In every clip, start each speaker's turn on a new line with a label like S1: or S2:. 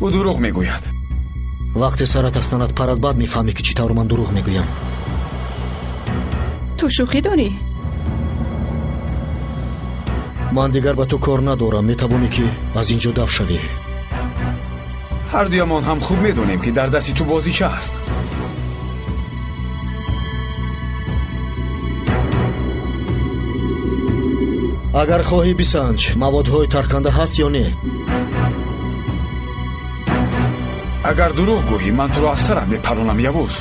S1: Ӯ дурӯғ мегӯяд.
S2: Вақте сарат аз танат парад, баъд мефаҳмӣ, ки чӣ тавр ман дурӯғ мегӯям.
S3: Ту шӯхӣ дорӣ?
S2: Ман дигар ба ту кор надорам. Метавонӣ, ки аз ин ҷо даф шавӣ.
S1: Ҳар дуямон ҳам хуб медонем, ки дар дасти ту бозича аст.
S2: Агар хоҳӣ бисанҷ, маводҳои тарканда ҳаст ё не.
S1: Агар дурӯғ гӯӣ, ман туро аз сарат мепаронам, Явуз.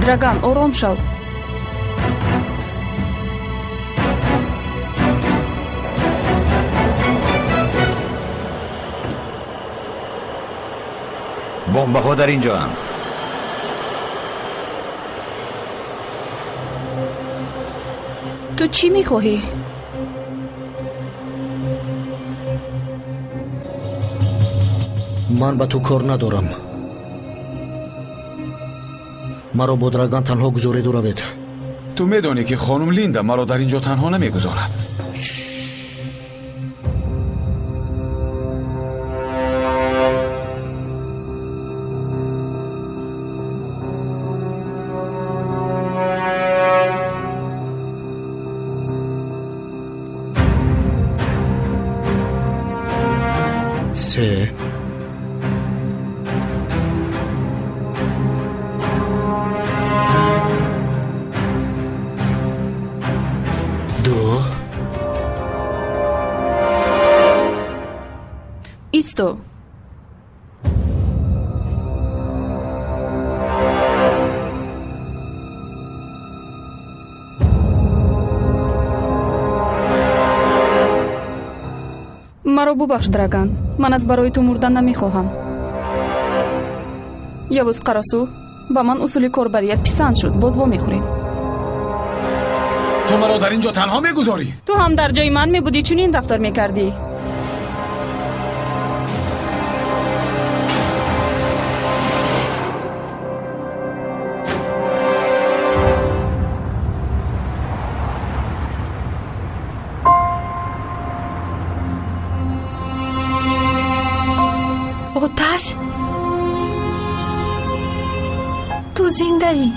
S3: Драган, ором шав.
S4: Бомбаҳо дар ин ҷоанд.
S3: Ту чӣ мехоҳӣ?
S2: Ман ба ту кор надорам. Маро бо Драган танҳо гузореду равед.
S1: Ту медонӣ, ки хонум Линда маро дар ин ҷо танҳо намегузорад.
S2: Се, ду.
S3: Исто. Маро бубахш, Драган. Ман аз барои ту мурдан намехоҳам. Явуз Қарасу, ба ман усули корбарият писанд шуд. Боз вомехӯрем.
S1: Ту маро дар ин ҷо танҳо мегузорӣ?
S3: Ту ҳам дар ҷои ман мебудӣ, чунин рафтор мекардӣ.
S5: Оташ, ту зиндаӣ.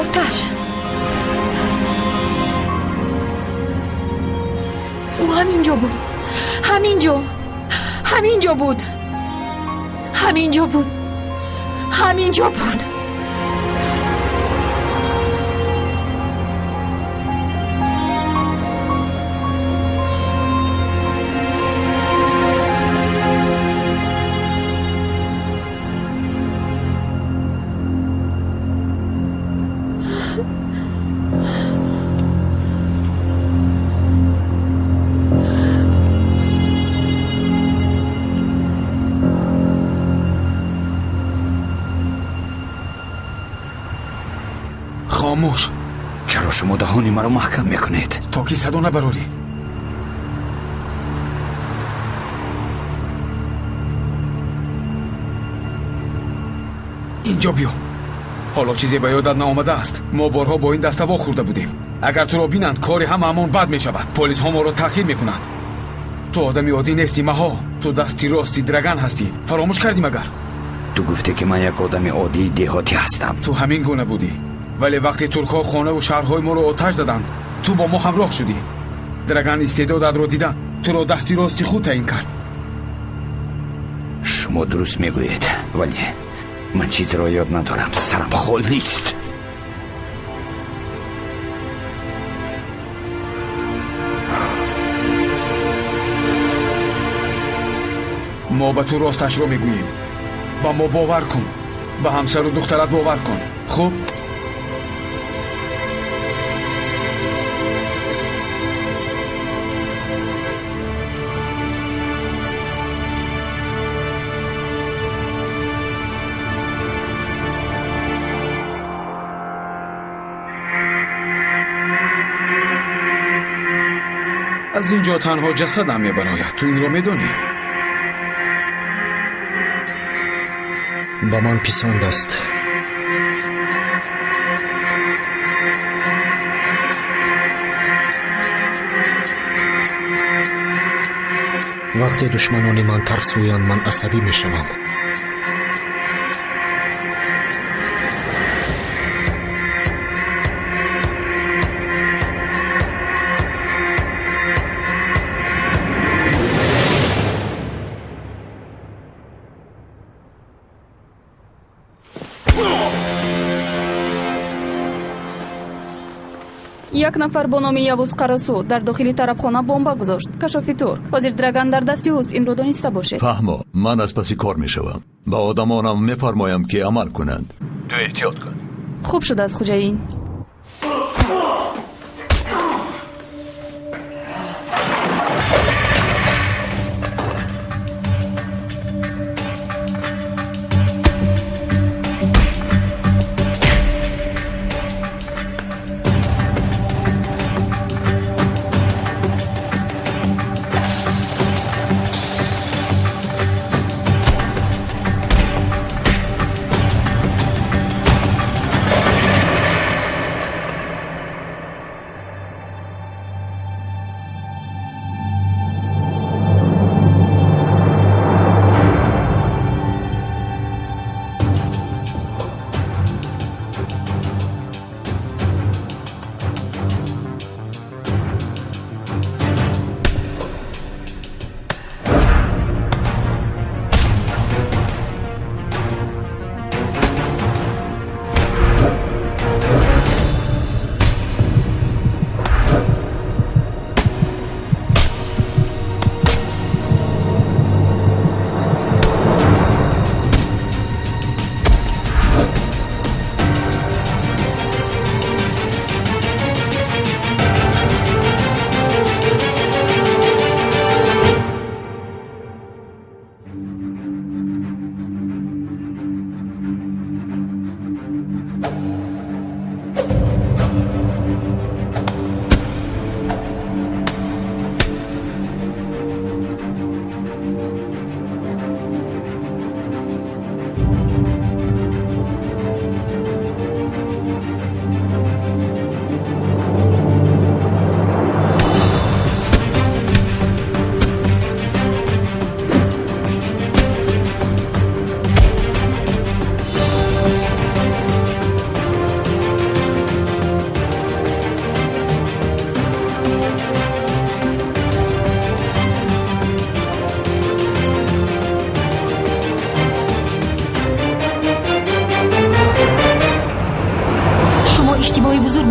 S5: Оташ, ӯ ҳамин ҷо буд, ҳамин ҷо, ҳамин ҷо буд, ҳамин ҷо буд, ҳамин ҷо буд.
S1: Хомӯш.
S4: Чаро шумо даҳони маро маҳкам мекунед?
S1: То ки садо набарорӣ. Инҷо биё. Ҳоло чизе ба ёдат наомадааст. Мо борҳо бо ин даста вохӯрда будем. Агар туро бинанд, кори ҳамаамон бад мешавад. Полисҳо моро таъқиб мекунанд. Ту одами оддӣ нестӣ, Маҳо. Ту дасти рости Драган ҳастӣ. Фаромӯш кардӣ магар?
S4: Ту гуфте, ки ман як одами оддии деҳотӣ ҳастам.
S1: Ту ҳамин гуна будӣ. Вале вақте туркҳо хонаву шаҳрҳои моро оташ заданд, ту бо мо ҳамроҳ шудӣ. Драган истеъдодатро дида, туро дасти рости худ таъин кард.
S4: Шумо дуруст мегӯед, вале ман чизеро ёд надорам. Сарам холист.
S1: Мо ба ту росташро мегӯем. Ба мо бовар кун. Ба ҳамсару духтарат бовар кун. Хуб? Аз ин ҷо танҳо ҷасадам мебарояд. Ту инро медонӣ?
S2: Ба ман писанд аст. Вақте душманони ман тарсӯянд, ман асабӣ мешавам.
S3: Як нафар бо номи Явуз Қарасу дар дохили тарабхона бомба гузошт. Кашофи турк. Ҳозир Драган дар дасти ӯст, инро дониста бошед.
S6: Фаҳмо, ман аз паси кор мешавам. Ба одамонам мефармоям, ки амал кунанд. Ту эҳтиёт кун.
S3: Хуб шудааст, хуҷаин.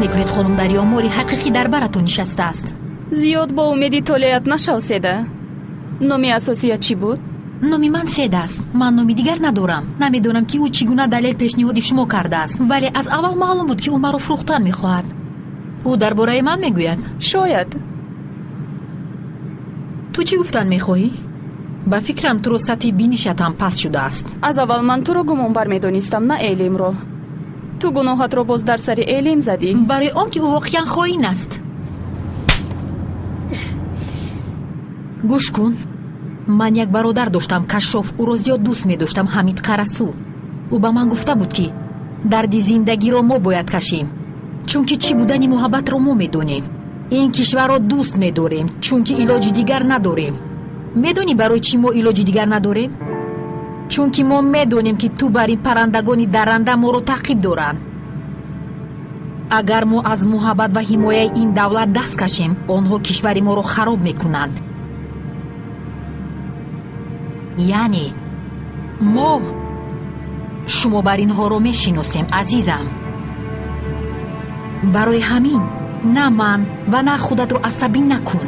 S5: Мекунед, хонум Дарё, мори ҳақиқӣ дар баратон нишастааст.
S3: Зиёд бо умеди толеят нашав, Седа. Номи асосият чӣ буд?
S5: Номи ман Седа аст. Ман номи дигар надорам. Намедонам, ки ӯ чӣ гуна далел пешниҳоди шумо кардааст, вале аз аввал маълум буд, ки ӯ маро фурӯхтан мехоҳад. Ӯ дар бораи ман мегӯяд?
S3: Шояд.
S5: Ту чӣ гуфтан мехоҳӣ? Ба фикрам, туро сатҳи бинишат ҳам паст шудааст.
S3: Аз аввал ман туро гумонбар медонистам, на Элимро. Ту гуноҳатро боз дар сари Элим задӣ.
S5: Барои он ки ӯ воқеан хоин аст. Гӯш кун, ман як бародар доштам, Кашоф. Ӯро зиёд дӯст медоштам, Ҳамид Қарасу. Ӯ ба ман гуфта буд, ки дарди зиндагиро мо бояд кашем, чунки чӣ будани муҳаббатро мо медонем. Ин кишварро дӯст медорем, чунки илоҷи дигар надорем. Медонӣ барои чӣ мо илоҷи дигар надорем? Чунки мо медонем, ки ту бар ин паррандагони дарранда моро таъқиб доранд. Агар мо аз муҳаббат ва ҳимояи ин давлат даст кашем, онҳо кишвари моро хароб мекунанд. Яъне мо шумо бар инҳоро мешиносем, азизам. Барои ҳамин на ман ва на худатро асабӣ накун.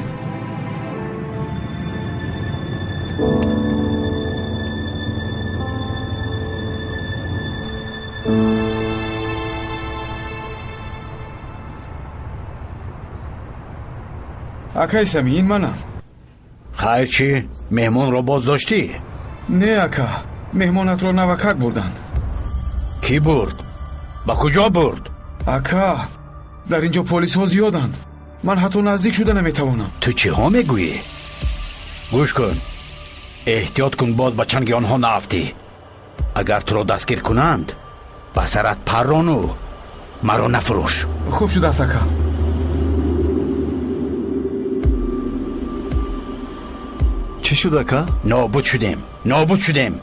S1: Акай Сами, ин манам.
S4: Хайр чӣ? Меҳмонро боз доштӣ?
S1: Не, ака, меҳмонатро навакак бурданд.
S4: Кӣ бурд? Ба куҷо бурд?
S1: Ака, дар ин ҷо полисҳо зиёданд. Ман ҳатто наздик шуда наметавонам.
S4: Ту чиҳо мегӯӣ? Гӯш кун, эҳтиёт кун, боз ба чанги онҳо наафтӣ. Агар туро дастгир кунанд, ба сарат паррону маро нафурӯш.
S1: Хуб шудааст, ака.
S6: Чӣ шуд, ака?
S4: Нобуд шудем, нобуд шудем.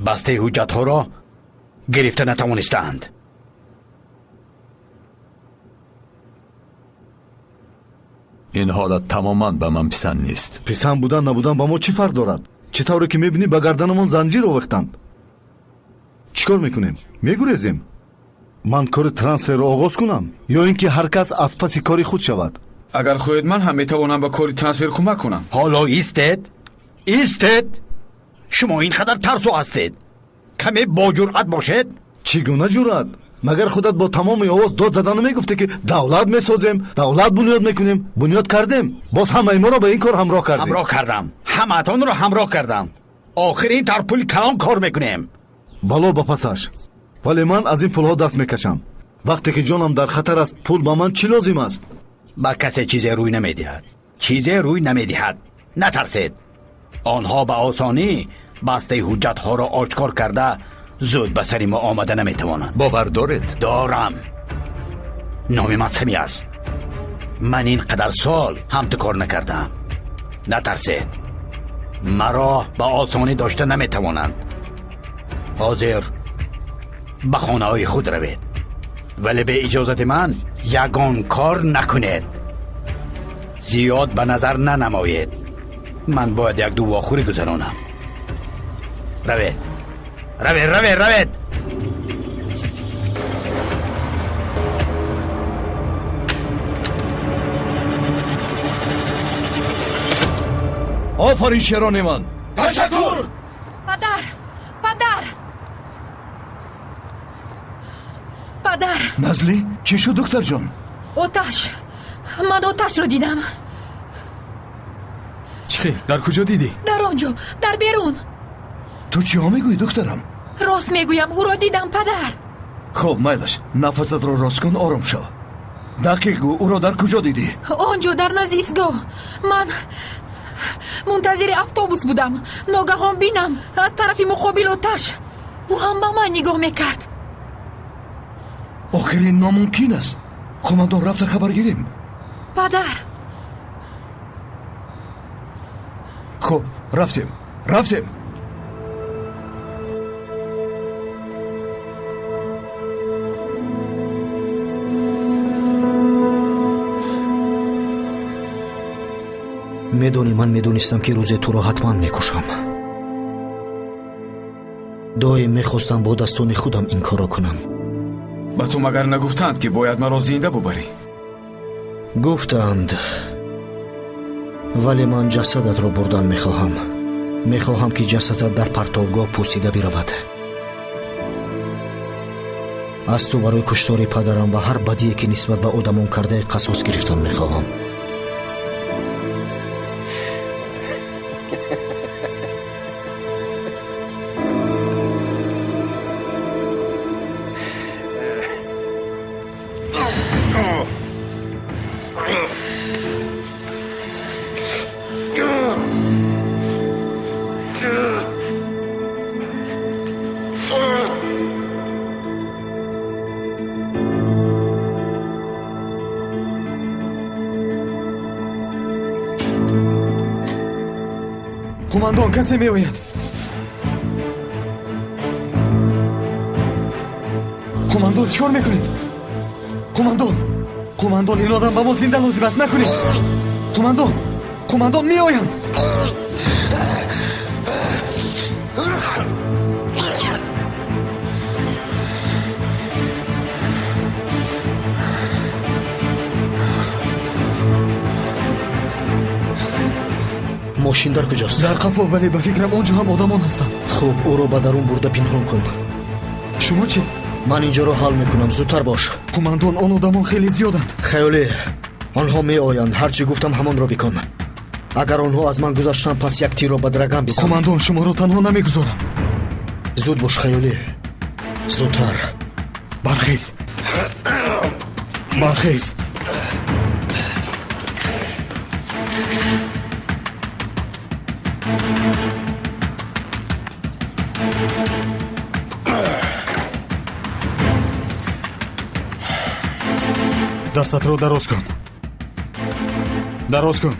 S4: Бастаи ҳуҷҷатҳоро гирифта натавонистаанд.
S6: Ин ҳолат тамоман ба ман писанд нест.
S7: Писанд будан набудан ба мо чӣ фарқ дорад? Чӣ тавре ки мебинӣ, ба гарданамон занҷир овехтанд. Чӣ кор мекунем? Мегурезем? Ман кори трансферро оғоз кунам ё ин ки ҳар кас аз паси кори худ шавад?
S1: Агар хоҳед, ман ҳам метавонам ба кори трансфер кӯмак кунам.
S4: Ҳоло истед, истед. Шумо ин қадар тарсу ҳастед. Каме боҷуръат бошед.
S7: Чӣ гуна ҷуръат? Магар худат бо тамоми овоз дод зада намегуфтӣ, ки давлат месозем, давлат бунёд мекунем? Бунёд кардем, боз ҳамаи моро ба ин кор ҳамроҳ кардем.
S4: Ҳамроҳ кардам, ҳамаатонро ҳамроҳ кардам. Охир ин тар пули калон кор мекунем.
S7: Бало ба пасаш. Вале ман аз ин пулҳо даст мекашам. Вақте ки ҷонам дар хатар аст, пул ба ман чӣ лозим аст?
S4: Ба касе чизе рӯй намедиҳад. Чизе рӯй намедиҳад. Натарсед. Онҳо ба осонӣ бастаи ҳуҷҷатҳоро ошкор карда зуд ба сари мо омада наметавонанд.
S6: Бовар доред?
S4: Дорам. Номи ман Сами аст. Ман ин қадар сол ҳам ту кор накардам. Натарсед. Маро ба осонӣ дошта наметавонанд. Ҳозир ба хонаҳои худ равед, вале бе иҷозати ман ягон кор накунед. Зиёд ба назар нанамоед. Ман бояд як-ду вохӯрӣ гузаронам. Равед, равед, равед, равед.
S6: Офарин, шерони ман.
S7: Ташаккур.
S5: Падар, падар, падар.
S6: Назлӣ, чӣ шуд, духтарҷон?
S5: Оташ. Ман оташро дидам.
S1: Чӣ хел? Дар куҷо дидӣ?
S5: Дар он ҷо, дар берун.
S6: Ту чиҳо мегӯӣ, духтарам?
S5: Рост мегӯям, ӯро дидам, падар.
S6: Хоб, майлаш, нафасатро рост кун, ором шав. Дақиқ гӯ, ӯро дар куҷо дидӣ?
S5: Он ҷо, дар назди истгоҳ. Ман мунтазири автобус будам. Ногаҳон бинам аз тарафи муқобил оташ. Ӯ ҳам ба ман нигоҳ мекард.
S6: Охир ин номумкин аст. Қумандон, рафта хабар гирем.
S5: Падар.
S6: Хуб, рафтем, рафтем.
S2: Медонӣ, ман медонистам, ки рӯзе туро ҳатман мекушам. Доим мехостам бо дастони худам ин корро кунам.
S1: Ба ту магар нагуфтанд, ки бояд маро зинда бубарӣ?
S2: Гуфтанд, вале ман ҷасадатро бурдан мехоҳам. Мехоҳам, ки ҷасадат дар партовгоҳ пӯсида биравад. Аз ту барои куштори падарам ва ҳар бадие, ки нисбат ба одамон кардаи, қасос гирифтан мехоҳам.
S1: Қумандон, касе меояд. Қумандон, чӣ кор мекунед? Қумандон, қумандон, ин одам ба мо зинда лозим аст, накунед. Қумандон, қумандон, меоянд.
S2: Мошин дар куҷост?
S1: Дар қафо, вале ба фикрам он ҷо ҳам одамон ҳастанд.
S2: Хуб, ӯро ба дарун бурда пинҳон кун.
S1: Шумо чӣ?
S2: Ман инҷоро ҳал мекунам, зудтар бош.
S1: Қумандон, он одамон хеле зиёданд.
S2: Хаёлӣ, онҳо меоянд. Ҳар чӣ гуфтам, ҳамонро бикун. Агар онҳо аз ман гузаштанд, пас як тирро ба драган бизан.
S1: Қумандон, шуморо танҳо намегузорам.
S2: Зуд бош, хаёлӣ, зудтар.
S1: Бархез, бархез.
S8: Дастатро дароз кун. Дароз кун.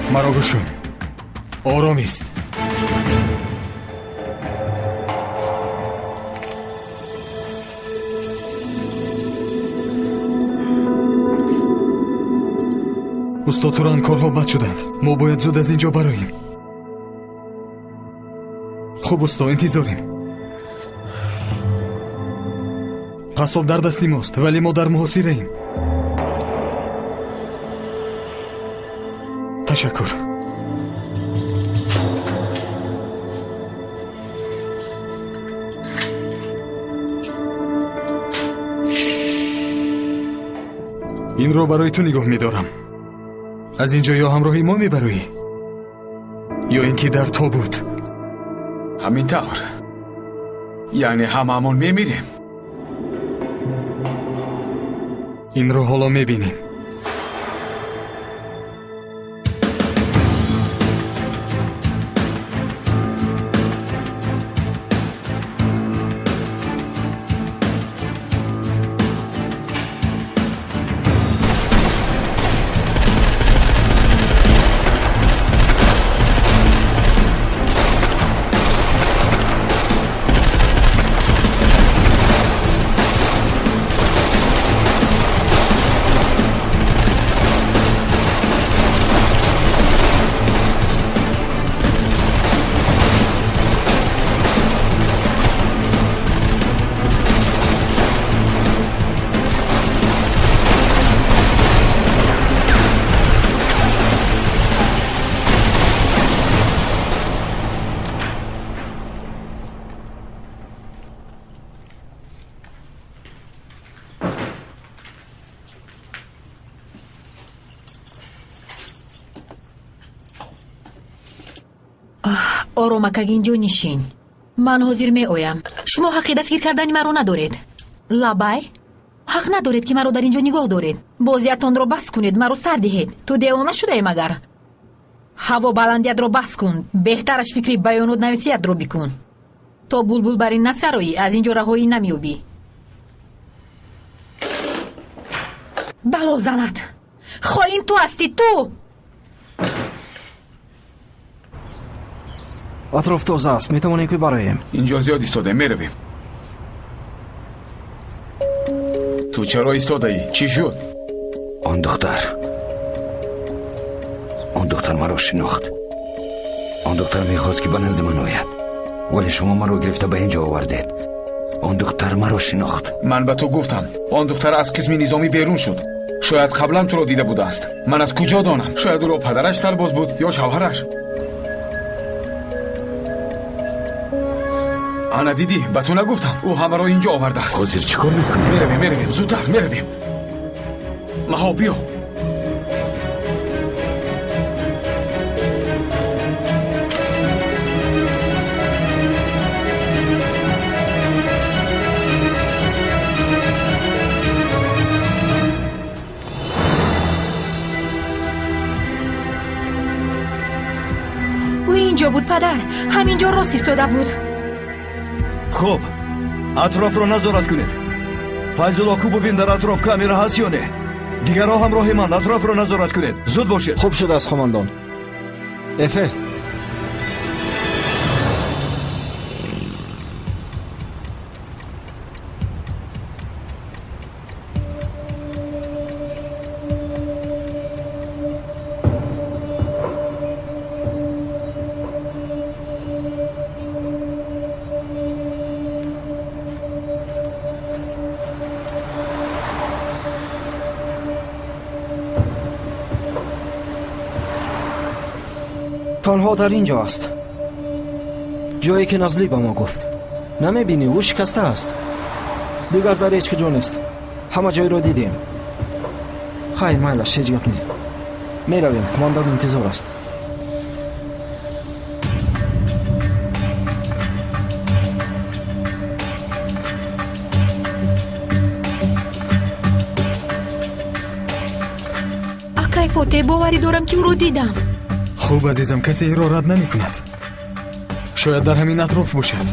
S8: Маро гӯш кун. Ором ист. Устод Туран, корҳо бад шуданд. Мо бояд зуд аз ин ҷо бароем. Хуб усто, интизорем. Қассоб дар дасти мост, вале мо дар муҳосираем. Ташаккур. Инро барои ту нигоҳ медорам. Аз ин ҷо ё ҳамроҳи мо мебароӣ, ё ин ки дар тобут.
S1: Ҳамин тавр. Яъне ҳамаамон мемирем.
S8: Инро ҳоло мебинем.
S5: Оромакак инҷо нишин. Ман ҳозир меоям. Шумо ҳаққи дастгир кардани маро надоред. Лабай, ҳақ надоред ки маро дар инҷо нигоҳ доред. Бозиятонро бас кунед, маро сар диҳед. Ту девона шудаӣ магар? Ҳаво баландиятро бас кун. Беҳтараш фикри баёнот нависиятро бикун. То булбул бар ин насароӣ, аз инҷо раҳоӣ намеёбӣ. Бало занат! Хоин ту ҳастӣ, ту!
S9: Атроф тоза аст, метавонем ки бароем.
S1: Инҷо зиёд истодаем, меравем. Ту чаро истодаӣ? Чӣ шуд?
S10: Он духтар маро шинохт. Он духтар мехост ки ба назди ман ояд, вале шумо маро гирифта ба ин ҷо овардед. Он духтар маро шинохт.
S1: Ман ба ту гуфтам, он духтар аз қисми низомӣ берун шуд. Шояд қаблан туро дида будааст. Ман аз куҷо донам? Шояд ӯро падараш сарбоз буд ё шавҳараш. Ана дидӣ, ба ту нагуфтам. Ӯ ҳамаро инҷо овардааст.
S10: Ҳозир чӣ кор мекунӣ?
S1: Меравем, меравем, зудтар меравем. Маҳо, биё.
S5: Ӯ инҷо буд, падар. Ҳаминҷо рост истода буд.
S6: Хуб, атрофро назорат кунед. Файзулло, ку бубин дар атроф камера ҳаст ё не. Дигарҳо ҳамроҳи ман атрофро назорат кунед. Зуд бошед.
S9: Хуб шудааст, қомандон. Эфе. Танҳо дар ин ҷо аст. Ҷое ки Назлӣ ба мо гуфт. Намебинӣ, ӯ шикаста аст. Дигар дар ҳеҷ куҷо нест. Ҳама ҷойро дидем. Хайр, майлаш, ҳеҷ гап не. Меравем, командан интизор аст.
S5: Акай Қотеъ боварӣ дорам, ки ӯро дидам.
S8: Хуб, азизам, касе инро рад намекунад. Шояд дар ҳамин атроф бошад.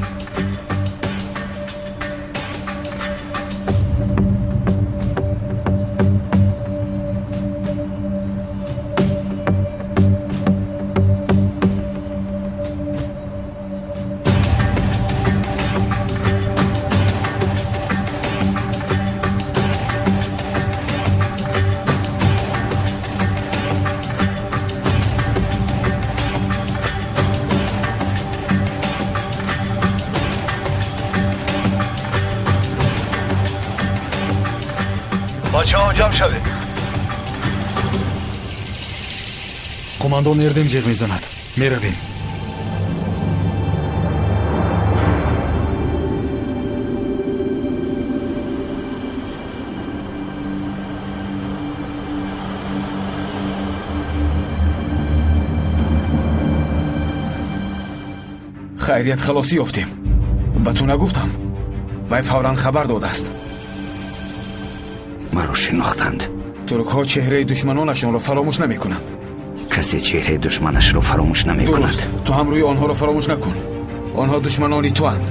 S6: Бачаҳо, ҷамъ шавед.
S8: Қумандон Эрдем ҷеғ мезанад. Меравем.
S1: Хайрият, халосӣ ёфтем. Ба ту нагуфтам. Вай фавран хабар додааст.
S10: Маро шинохтанд.
S1: Туркҳо чеҳраи душманонашонро фаромӯш намекунанд.
S10: Касе чеҳраи душманашро фаромӯш намекунад.
S1: Дуруст, ту ҳам рӯи онҳоро фаромӯш накун. Онҳо душманони туанд.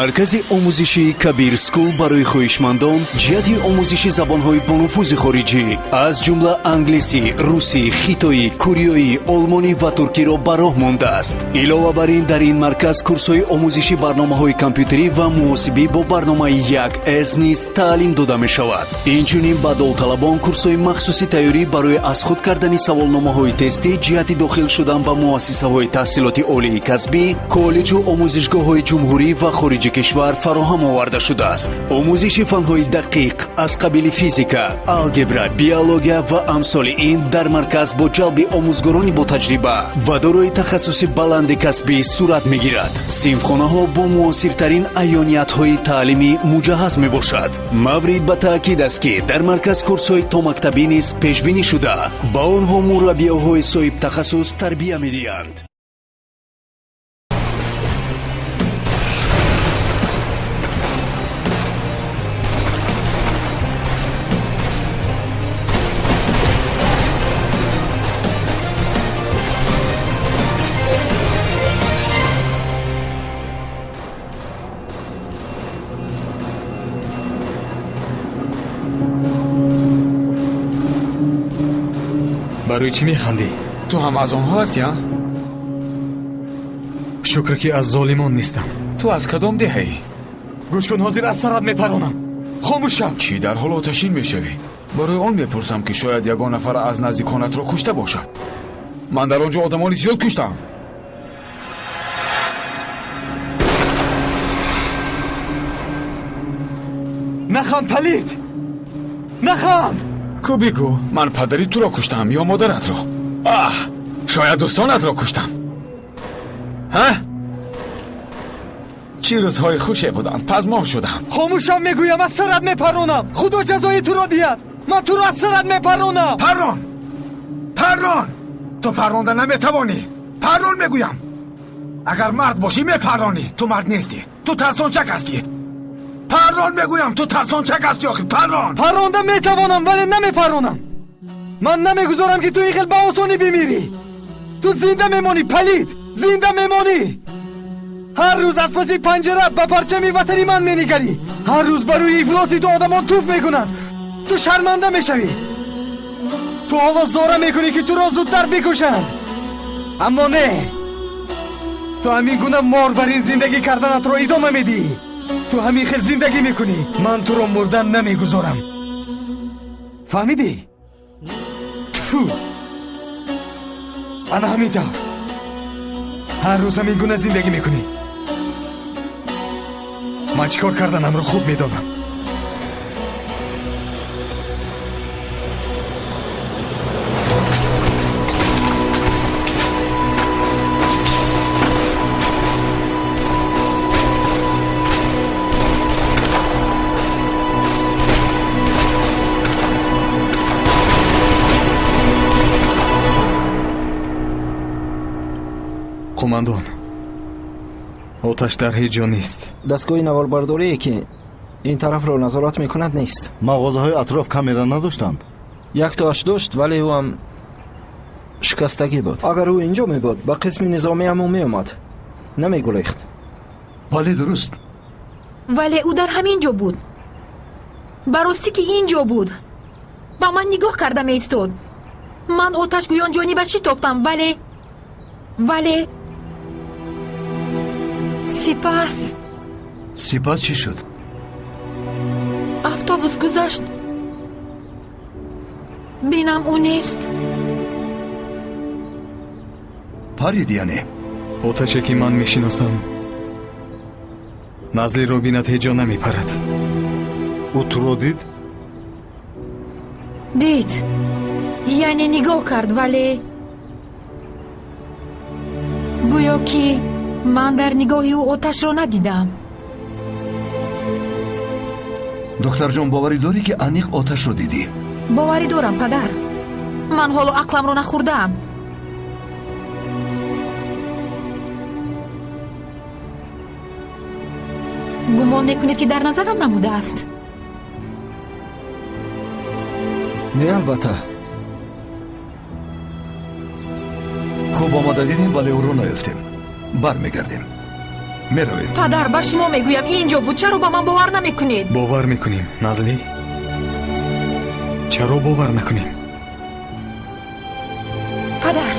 S11: Маркази омӯзишии Кабир Скул барои хоҳишмандон ҷиҳати омӯзиши забонҳои бонуфузи хориҷӣ, аз ҷумла англисӣ, русӣ, хитоӣ, кореоӣ, олмонӣ ва туркиро ба роҳ мондааст. Илова бар ин, дар ин марказ курсҳои омӯзиши барномаҳои компютерӣ ва муҳосибӣ бо барномаи 1С низ таълим дода мешавад. Инчунин ба довталабон курсҳои махсуси тайёрӣ барои аз худ кардани саволномаҳои тестӣ ҷиҳати дохил шудан ба муассисаҳои таҳсилоти олии касбӣ, коллеҷу омӯзишгоҳҳои ҷумҳурӣ ва хориҷи кишвар фароҳам оварда шудааст. Омӯзиши фанҳои дақиқ аз қабили физика, алгебра, биология ва амсоли ин дар марказ бо ҷалби омӯзгорони ботаҷриба ва дорои тахассуси баланди касбӣ сурат мегирад. Синфхонаҳо бо муосиртарин аёниятҳои таълимӣ муҷаҳҳаз мебошад. Маврид ба таъкид аст, ки дар марказ курсҳои томактабӣ низ пешбинӣ шуда, ба онҳо мураббиёҳои соҳибтахассус тарбия медиҳанд.
S8: Барои чӣ механдӣ?
S1: Ту ҳам аз онҳо ҳастӣ, а?
S8: Шукр, ки аз золимон нестам.
S1: Ту аз кадом деҳаӣ?
S8: Гӯш кун, ҳозир аз сарат мепаронам. Хомӯш шав.
S1: Чӣ дар ҳол оташин мешавӣ? Барои он мепурсам, ки шояд ягон нафар аз наздиконатро кушта бошам. Ман дар он ҷо одамони зиёд куштаам.
S8: Наханд, палид! Наханд!
S1: Ку бигӯ, ман падари туро куштам ё модаратро? Аҳ, шояд дӯстонатро куштам. Ҳа? Чӣ рӯзҳои хуше буданд, пазмон шудам.
S8: Хомӯшам, мегӯям, аз сарат мепаронам. Худо ҷазои туро диҳад. Ман туро аз сарат мепаронам.
S1: Паррон! Паррон! Ту парронда наметавонӣ. Паррон, мегӯям. Агар мард бошӣ, мепарронӣ. Ту мард нестӣ. Ту тарсончак ҳастӣ. Паррон, мегӯям, ту тарсончак ҳастӣ охир. Паррон!
S8: Парронда метавонам, вале намепаронам. Ман намегузорам, ки ту ин хел ба осонӣ бимирӣ. Ту зинда мемонӣ, палид, зинда мемонӣ. Ҳар рӯз аз паси панҷара ба парчами ватани ман менигарӣ. Ҳар рӯз ба рӯи ифлоси ту одамон туф мекунанд. Ту шарманда мешавӣ. Ту ҳоло зора мекунӣ, ки туро зудтар бикушанд. Аммо не, ту ҳамин гуна мор бар ин зиндагӣ карданатро идома медиҳӣ. Ту ҳамин хел зиндагӣ мекунӣ. Ман туро мурдан намегузорам. Фаҳмидӣ? Тфу! Ана ҳамин тавр. Ҳар рӯз ҳамин гуна зиндагӣ мекунӣ. Ман чӣ кор карданамро хуб медонам.
S12: Қумандон, оташ дар ҳеҷ ҷо нест.
S9: Дастгоҳи наворбардорие ки ин тарафро назорат мекунад нест.
S7: Мағозаҳои атроф камера надоштанд?
S9: Яктоаш дошт, вале ӯ ҳам шикастагӣ буд. Агар ӯ инҷо мебуд, ба қисми низомиам ӯ меомад, намегурехт.
S6: Бале, дуруст.
S5: Вале ӯ дар ҳамин ҷо буд. Ба ростӣ ки ин ҷо буд. Ба ман нигоҳ карда меистод. Ман оташгӯён ҷониба шитофтам, вале сипас.
S6: Сипас чӣ шуд?
S5: Автобус гузашт. Бинам, ӯ нест.
S6: Парид яъне?
S12: Оташе ки ман мешиносам, Назлиро бинад, ҳеҷ ҷо намепарад.
S7: Ӯ туро дид?
S5: Дид, яъне нигоҳ кард, вале гӯё ки ман дар нигоҳи ӯ оташро надидам.
S6: Духтарҷон, боварӣ дорӣ, ки аниқ оташро дидӣ?
S5: Боварӣ дорам, падар. Ман ҳоло ақламро нахӯрдаам. Гумон мекунед, ки дар назарам намудааст?
S9: Не, албатта.
S6: Хуб, омада дидем, вале ӯро наёфтем. Бармегардем, меравем.
S5: Падар, ба шумо мегӯям, ин ҷо буд. Чаро ба ман бовар намекунед?
S12: Бовар мекунем, Назлӣ. Чаро бовар накунем?
S5: Падар,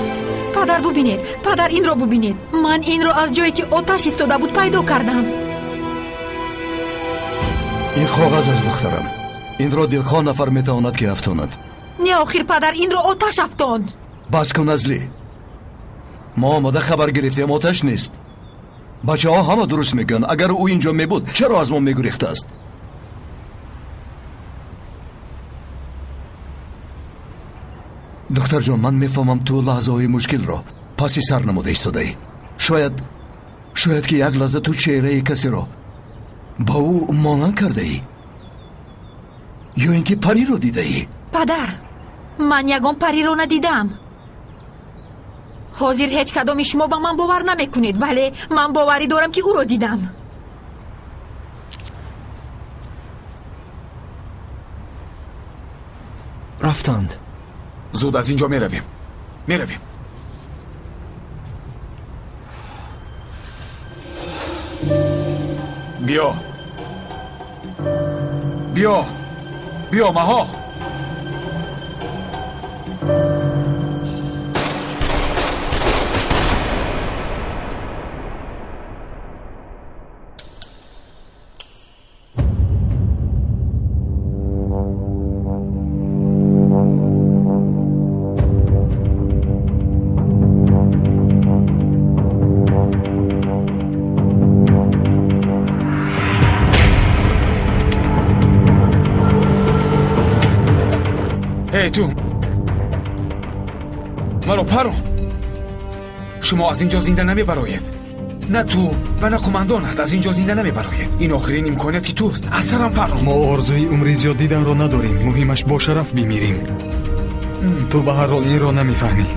S5: падар, бубинед, падар, инро бубинед. Ман инро аз ҷое ки оташ истода буд, пайдо кардам.
S6: Ин коғаз аст, духтарам. Инро дилхоҳ нафар метавонад ки афтонад.
S5: Не, охир, падар, инро оташ афтонд.
S6: Бас кун, Назлӣ. Мо омада хабар гирифтем, оташ нест. Бачаҳо ҳама дуруст мегӯянд. Агар ӯ инҷо мебуд, чаро аз мо мегурехтааст? Духтарҷон, ман мефаҳмам, ту лаҳзаҳои мушкилро паси сар намуда истодаӣ. Шояд ки як лаҳза ту чеҳраи касеро ба ӯ монанд кардаӣ ё ин ки париро дидаӣ.
S5: Падар, ман ягон париро надидам. Ҳозир ҳеҷ кадоми шумо ба ман бовар намекунед, вале ман боварӣ дорам, ки ӯро дидам.
S9: Рафтанд.
S1: Зуд аз ин ҷо меравем, меравем. Биё, биё, биё, Маҳо. Эй, ту, маро парон. Шумо аз ин ҷо зинда намебароед. На ту ва на қумандонат аз ин ҷо зинда намебароед. Ин охирин имконияти туст. Аз сарам парон.
S12: Мо орзуи умри зиёд диданро надорем. Муҳимаш бо шараф бимирем. Ту ба ҳар ҳол инро намефаҳмӣ.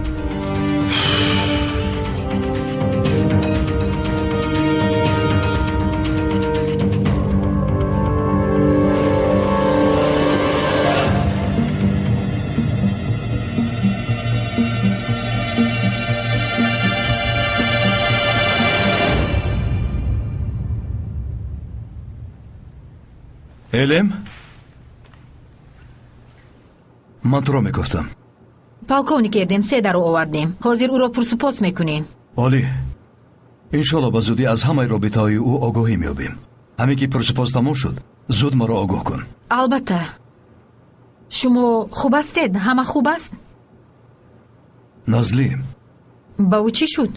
S6: Элем, ман туро мегуфтам.
S5: Полковник Эрдем седаро овардем. Ҳозир ӯро пурсупос мекунем.
S6: Олӣ, иншолло ба зудӣ аз ҳамаи робитаҳои ӯ огоҳӣ меёбем. Ҳамин ки пурсупос тамом шуд, зуд маро огоҳ кун.
S5: Албатта. Шумо хуб ҳастед? Ҳама хуб аст?
S6: Назлӣ.
S5: Ба ӯ чӣ шуд?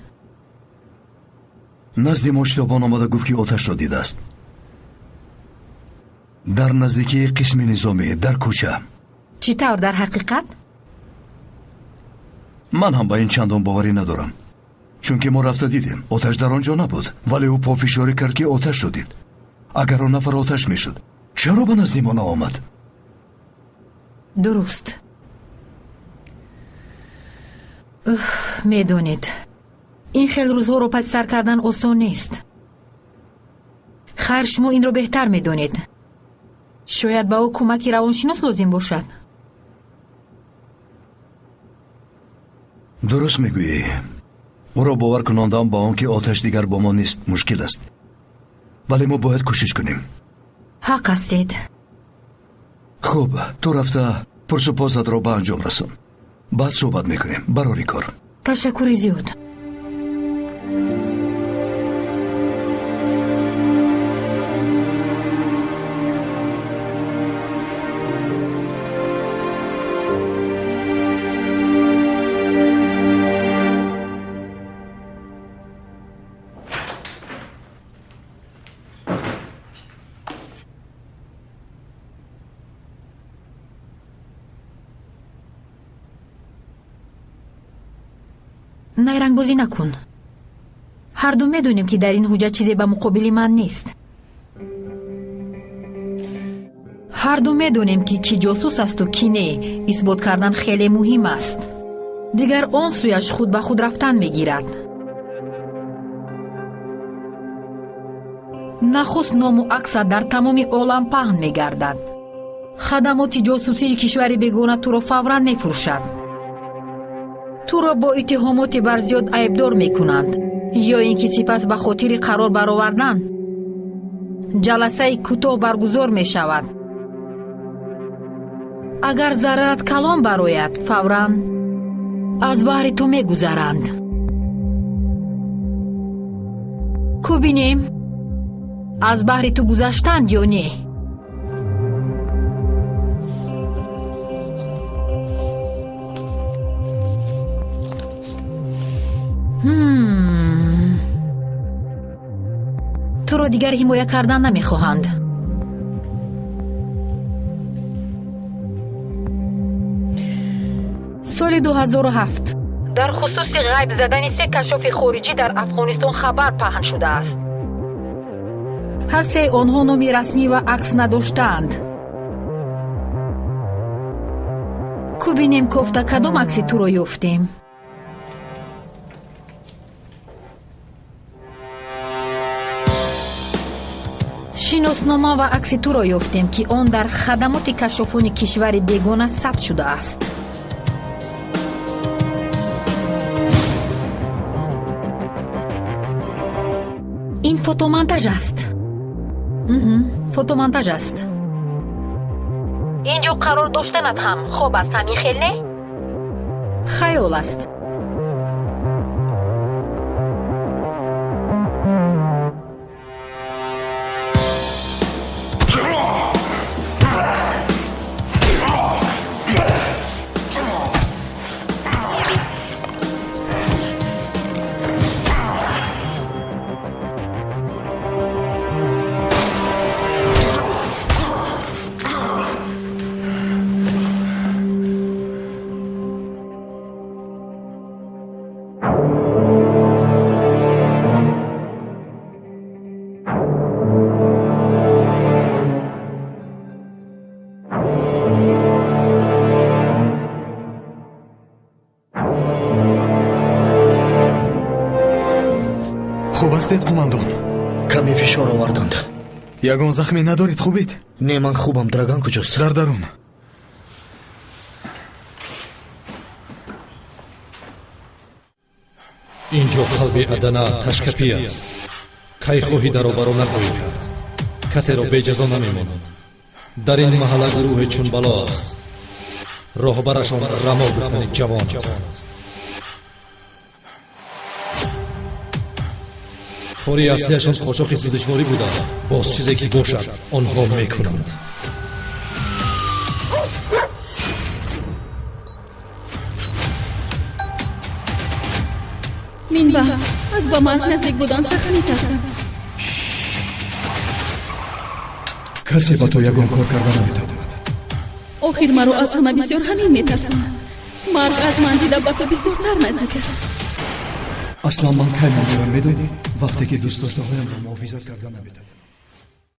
S6: Назди мо шитобон омада гуфт, ки оташро дидааст дар наздикии қисми низомӣ, дар кӯча.
S5: Чӣ тавр, дар ҳақиқат?
S6: Ман ҳам ба ин чандон боварӣ надорам, чунки мо рафта дидем, оташ дар он ҷо набуд, вале ӯ пофишорӣ кард, ки оташро дид. Агар он нафар оташ мешуд, чаро ба назди мо наомад?
S5: Дуруст. Медонед, Ин хел рӯзҳоро паси сар кардан осон нест. Хайр, шумо инро беҳтар медонед. Шояд ба ӯ кӯмаки равоншинос лозим бошад.
S6: Дуруст мегӯӣ. Ӯро бовар кунондан ба он ки оташ дигар бо мо нест мушкил аст, вале мо бояд кӯшиш кунем.
S5: Ҳақ ҳастед.
S6: Хуб, ту рафта пурсупосатро ба анҷом расон, баъд суҳбат мекунем. Барори кор.
S5: Ташаккури зиёд. Найрангбозӣ накун. Ҳарду медонем, ки дар ин ҳуҷҷат чизе ба муқобили ман нест. Ҳарду медонем, ки кӣ ҷосус асту кӣ не. Исбот кардан хеле муҳим аст. Дигар он сӯяш худ ба худ рафтан мегирад. Нахуст ному аксат дар тамоми олам паҳн мегардад. Хадамоти ҷосусии кишвари бегона туро фавран мефурӯшад. Туро бо иттиҳомоти барзиёд айбдор мекунанд, ё ин ки сипас ба хотири қарор баровардан ҷаласаи кӯтоҳ баргузор мешавад. Агар зарарат калон барояд, фавран аз баҳри ту мегузаранд. Ку бинем, аз баҳри ту гузаштанд ё не? Туро дигар ҳимоя кардан намехоҳанд. Соли 2007 дар хусуси ғайб задани се кашофи хориҷӣ дар Афғонистон хабар паҳн шудааст. Ҳар сеи онҳо номи расмӣ ва акс надоштаанд. Ку бинем, кофта кадом акси туро ёфтем? Шиноснома ва акси туро ёфтем, ки он дар хадамоти кашофони кишвари бегона сабт шудааст. Ин фотомонтаж аст. Фотомонтаж аст. Ин ҷо қарор доштанат ҳам хоб аст, ҳамин хел не? Хаёл аст.
S12: Хуб ҳастед, қумандон?
S2: Каме фишор оварданд.
S12: Ягон захме надоред, хубед?
S2: Не, ман хубам. Драган куҷост?
S12: Дар дарун.
S13: Инҷо қалби Адана ташкапӣ аст. Кай хоҳӣ даробаро нахоҳӣ кард. Касеро беҷазо намемонад. Дар ин маҳалла гурӯҳе чун бало аст. Роҳбарашон Рамо гуфтани ҷавон аст. Кори аслиашон қочоқи сӯзишворӣ буда, боз чизе ки бошад онҳо мекунанд.
S3: Минба аз ба марг наздик будан сахт метарсам.
S6: Касе ба ту ягон кор карда наметавонад.
S3: Охир маро аз ҳама бисёр ҳамин метарсонад. Марг аз ман дида ба ту бисёртар наздик аст.
S6: Аслан ман кай мемирам, медонӣ? Вақте ки дӯстдоштаҳоямро муҳофизат карда наметавонам.